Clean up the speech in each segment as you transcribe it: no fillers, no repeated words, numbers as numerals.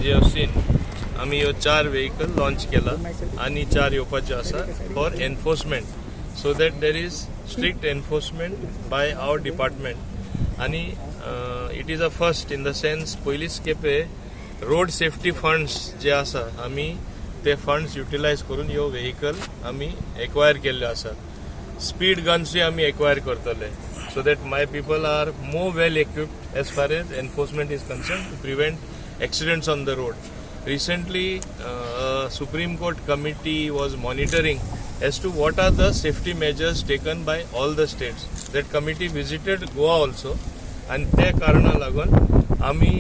As you have seen, आमी ह्यो चार व्हेकल लॉन्च केला आनी चार येवपाच्यो आसा for enforcement, so that there is strict enforcement by our department. आनी it is a first in the sense, पयलीच खेपे रोड सेफ्टी फंड्स जे आसा, आमी ते फंड्स युटिलायज करून ह्यो व्हेकल आमी एक्वायर केल्ल्यो आसात. स्पीड गन्सूय आमी एक्वायर करतले, so that my people are more well equipped as far as enforcement is concerned to prevent accidents on the road. Recently, Supreme Court committee was monitoring as to what are the safety measures taken by all the states. That committee visited Goa also, आनी ते कारणा लागून आमी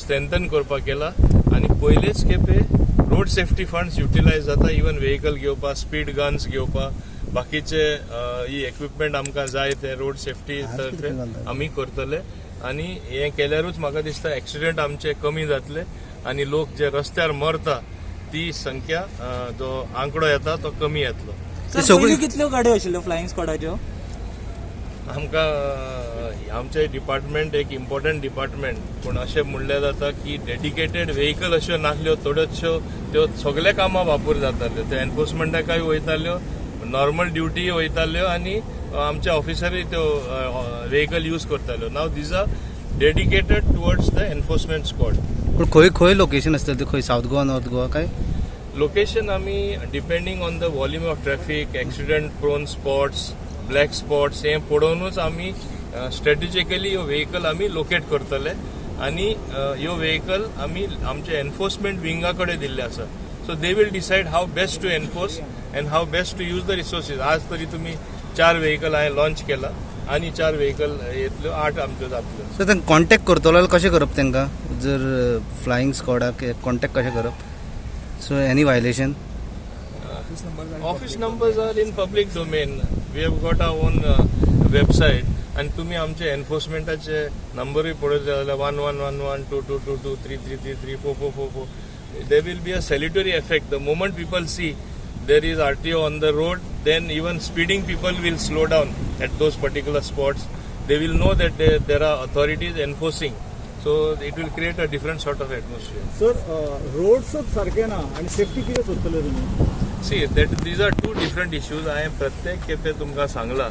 strengthen करपाक केला आनी पयलेच खेपे रोड सेफ्टी फंड्स युटिलायज जाता, इवन व्हेकल घेवपाक, स्पीड गन्स घेवपाक, बाकीचे ही इक्विपमेंट आमकां जाय ते रोड सेफ्टी तर्फे आमी करतले. आनी हें केल्यारूच म्हाका दिसता एक्सिडेंट आमचे कमी जातले आनी लोक जे रस्त्यार मरता ती संख्या, जो आंकडो येता तो कमी येतलो. सर, पयलीं कितल्यो गाडयो आशिल्ल्यो फ्लायिंग स्क्वॉडाच्यो? आमकां आमचे डिपार्टमेंट एक इम्पॉर्टंट डिपार्टमेंट, पूण अशें म्हणल्यार जाता की डेडिकेटेड व्हेकल अश्यो नासल्यो. थोड्योचश्यो त्यो सगल्या कामां वापर जाताल्यो. त्यो एनफोर्समेंटाकय वयताल्यो, नॉर्मल ड्युटीय वयताल्यो आनी आमचे ऑफिसरूय त्यो व्हेकल यूज करताल्यो. Now these are dedicated towards the enforcement squad. पूण खंय खंय लोकेशन आसतलें ते? खंय, सावथ गोवा, नॉर्थ गोवा काय? लोकेशन आमी depending on the volume of traffic, accident prone spots, black spots हे पळोवनूच आमी स्ट्रेटेजिकली ह्यो व्हेकल आमी लोकेट करतले. आनी ह्यो व्हेकल आमी आमचे एनफोर्समेंट विंगा कडेन दिल्ले आसा, so they will decide how best to enforce and how best to use the resources. आज तरी तुमी चार व्हेकल हांवें लॉन्च केला आनी चार व्हेकल येतल्यो, आठ आमच्यो जातल्यो. सो तांकां कॉन्टेक्ट करतलो जाल्यार कशें करप तांकां? जर फ्लायिंग स्क्वॉडाक कॉन्टेक्ट कशें करप? So any violation? Office numbers are in public domain. We have got our own website आणि तुम्ही आमचे एन्फोर्समेंटाचे नंबरूय पळयले जाल्यार 1111, 2222, 3333, 4444. There will be a salutary effect. The moment people see there is RTO on the road, then even speeding people will slow down at those particular spots. They will know that there are authorities enforcing. So it will create a different sort of atmosphere. Sir, रोड्सच सारखे ना आणि safety कितें सोदतले तुमी? See that these are two different issues. हांवें प्रत्येक खेपे तुमकां सांगला,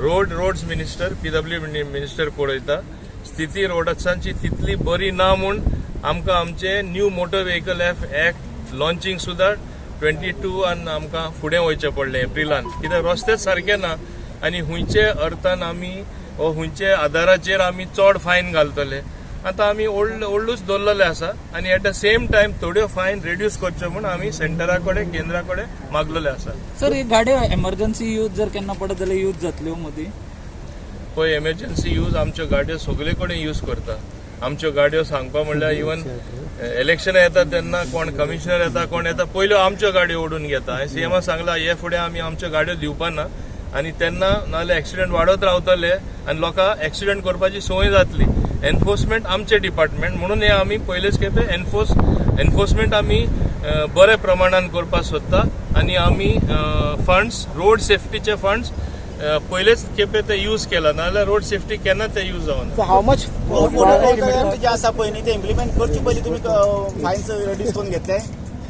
roads minister, PW minister पळयता. स्थिती रोड्सांची तितली बरी ना म्हूण आमकां आमचे new Motor Vehicle Act launching सुद्दां 22 आनी आमकां फुडें वयचें पडलें एप्रिलान, कित्याक रस्तेच सारके ना. आनी खुंयचे अर्थान आमी वो खुंयचे आदाराचेर आमी चड फायन घालतले? आतां आमी ओल्ड ओल्डूच दवरलेले आसा आनी एट the same time थोड्यो फायन रेड्यूस करच्यो म्हूण आमी सेंटरा कडेन, केंद्रा कडेन मागलेले आसा. सर, ही गाडयो एमर्जन्सी यूज जर केन्ना पडत जाल्यार यूज जातल्यो मदीं? पळय, एमर्जन्सी यूज आमच्यो गाडयो सगळे कडेन यूज करता. आमच्यो गाडयो सांगपा म्हणल्यार इवन इलेक्शनां येता तेन्ना कोण कमिशनर येता, कोण येता, पयल्यो आमच्यो गाडयो ओडून घेता. हांवें सीएमा सांगला, हे फुडें आमी आमच्यो गाडयो दिवपा ना आनी तेन्ना नाजाल्यार एक्सिडंट वाडत रावतले आनी लोकांक एक्सिडंट करपाची संवय जातली. एनफोर्समेंट आमचें डिपार्टमेंट म्हणून हे आमी पयलेच खेपे एनफोर्समेंट आमी बऱ्या प्रमाणान करपाक सोदता. आनी आमी फंड्स, रोड सेफ्टीचे फंड्स पयलेच खेपे ते यूज केला, नाजाल्यार रोड सेफ्टी केन्ना ते यूज जावना. How much? मोटर जे आसा पळय न्ही, ते इम्प्लिमेंट करचे पयलीं तुमी फायन्स रेड्यूस करून घेतले?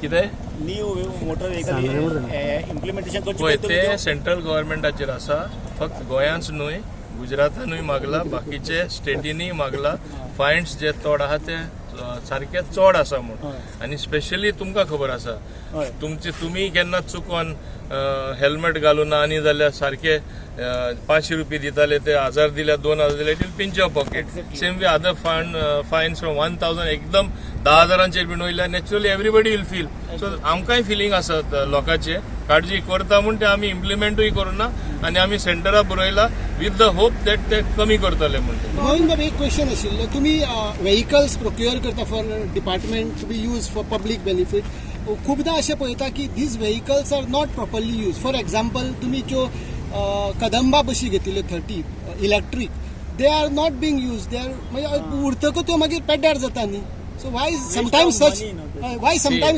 कितें? न्यू मोटर व्हेकल इम्प्लिमेंटेशन करचे पळय, पयलीं ते तुमी सेंट्रल गव्हर्मेंटाचेर आसा. फक्त गोंयांच न्हय, गुजरातानूय मागला, बाकीचे स्टेटींनीय मागला, फायन्स जे चड आहा ते सारके चड आसा म्हूण. आनी स्पेशली तुमकां खबर आसा, तुमचे तुमी केन्ना चुकोन हेल्मेट घालून आनी जाल्यार सारके 500 रुपये दिताले ते 1000 दिल्यार, 2000 दिल्यार, it will pinch your pocket. Same way other fines from 1000 एकदम 10,000 चेर बीन वयल्यार naturally everybody will feel. So आमकांय फिलींग आसा, लोकांचे काळजी करता म्हूण ते आमी इम्प्लिमेंटूय करूना आनी आमी सेंटरा बरयला विथ the hope that ते कमी करतले म्हूण ते. गोविंद बाब, एक क्वेश्चन आशिल्लो. तुमी व्हेकल्स प्रोक्युअर करता for department to be use for public benefit. खूपदां अशें पळयता की these vehicles are not properly use. For example, तुमी ज्यो कदंबा बशी घेतिल्ल्यो 30 electric, they are not being use. They are मागीर उरतकच त्यो मागीर पेड्ड्यार जाता न्ही. So why sometimes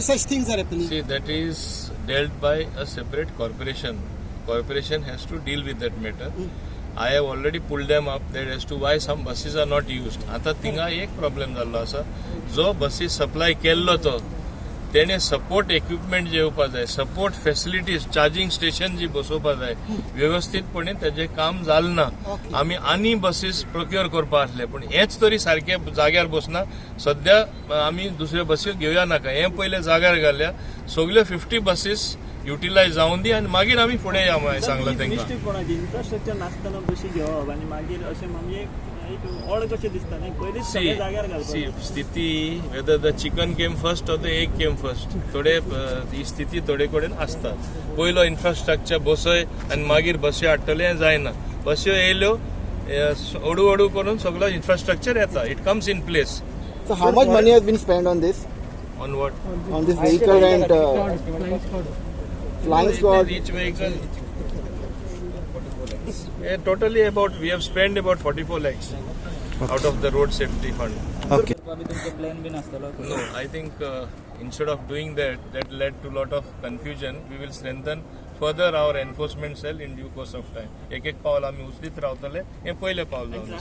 such things are happening? See, that is dealt by a separate corporation. Corporation has to deal with that matter. I have already pulled them up that as to why some buses are not used. आतां थिंगा एक problem जाल्लो आसा, जो बसी supply केल्लो तो तेणे सपोर्ट इक्विपमेंट जे येवपा जाय, सपोर्ट फॅसिलिटीज, चार्जिंग स्टेशन जी बसोवपा जाय, वेवस्थीतपणे तेजें काम जालें ना. आमी आनी बसीस प्रोक्युअर करपा आसले, पूण हेच तरी सारकें जाग्यार बसना. सद्या आमी दुसऱ्यो बसी घेवया नाका, हें पयलें जाग्यार घालया. सगल्यो 50 बसीस युटिलायज जावन दी आनी मागीर आमी फुडें या म्हणून सांगलां तांकां. मिस्टेक कोणाची? इन्फ्रास्ट्रक्चर नासतना बशी घेवप आनी मागीर अशें म्हणजे एक ऑड कशें दिसता न्ही. पयलींच सगळें जाग्यार सी घालपाक. स्थिती, whether the chicken came first or the egg came first, थोडे ही स्थिती थोडे कडेन आसता. पयलो इन्फ्रास्ट्रक्चर बसय आनी मागीर बस्यो हाडटले हें जायना. बस्यो येयल्यो, हळू हळू करून सगळो इन्फ्रास्ट्रक्चर येता. It comes in place. So how much money has been spent on this? On what? On this vehicle rent, flying squad? Each vehicle. Totally about, we have spent about 44 lakhs out of the road safety fund. Okay. तुमचो plan बीन आसतलो. No, I think instead of doing that, that led to lot of confusion. We will strengthen further our enforcement cell in due course of time. एक एक पावल आमी उचलीत रावतले, हें पयलें पावल जावन आसा.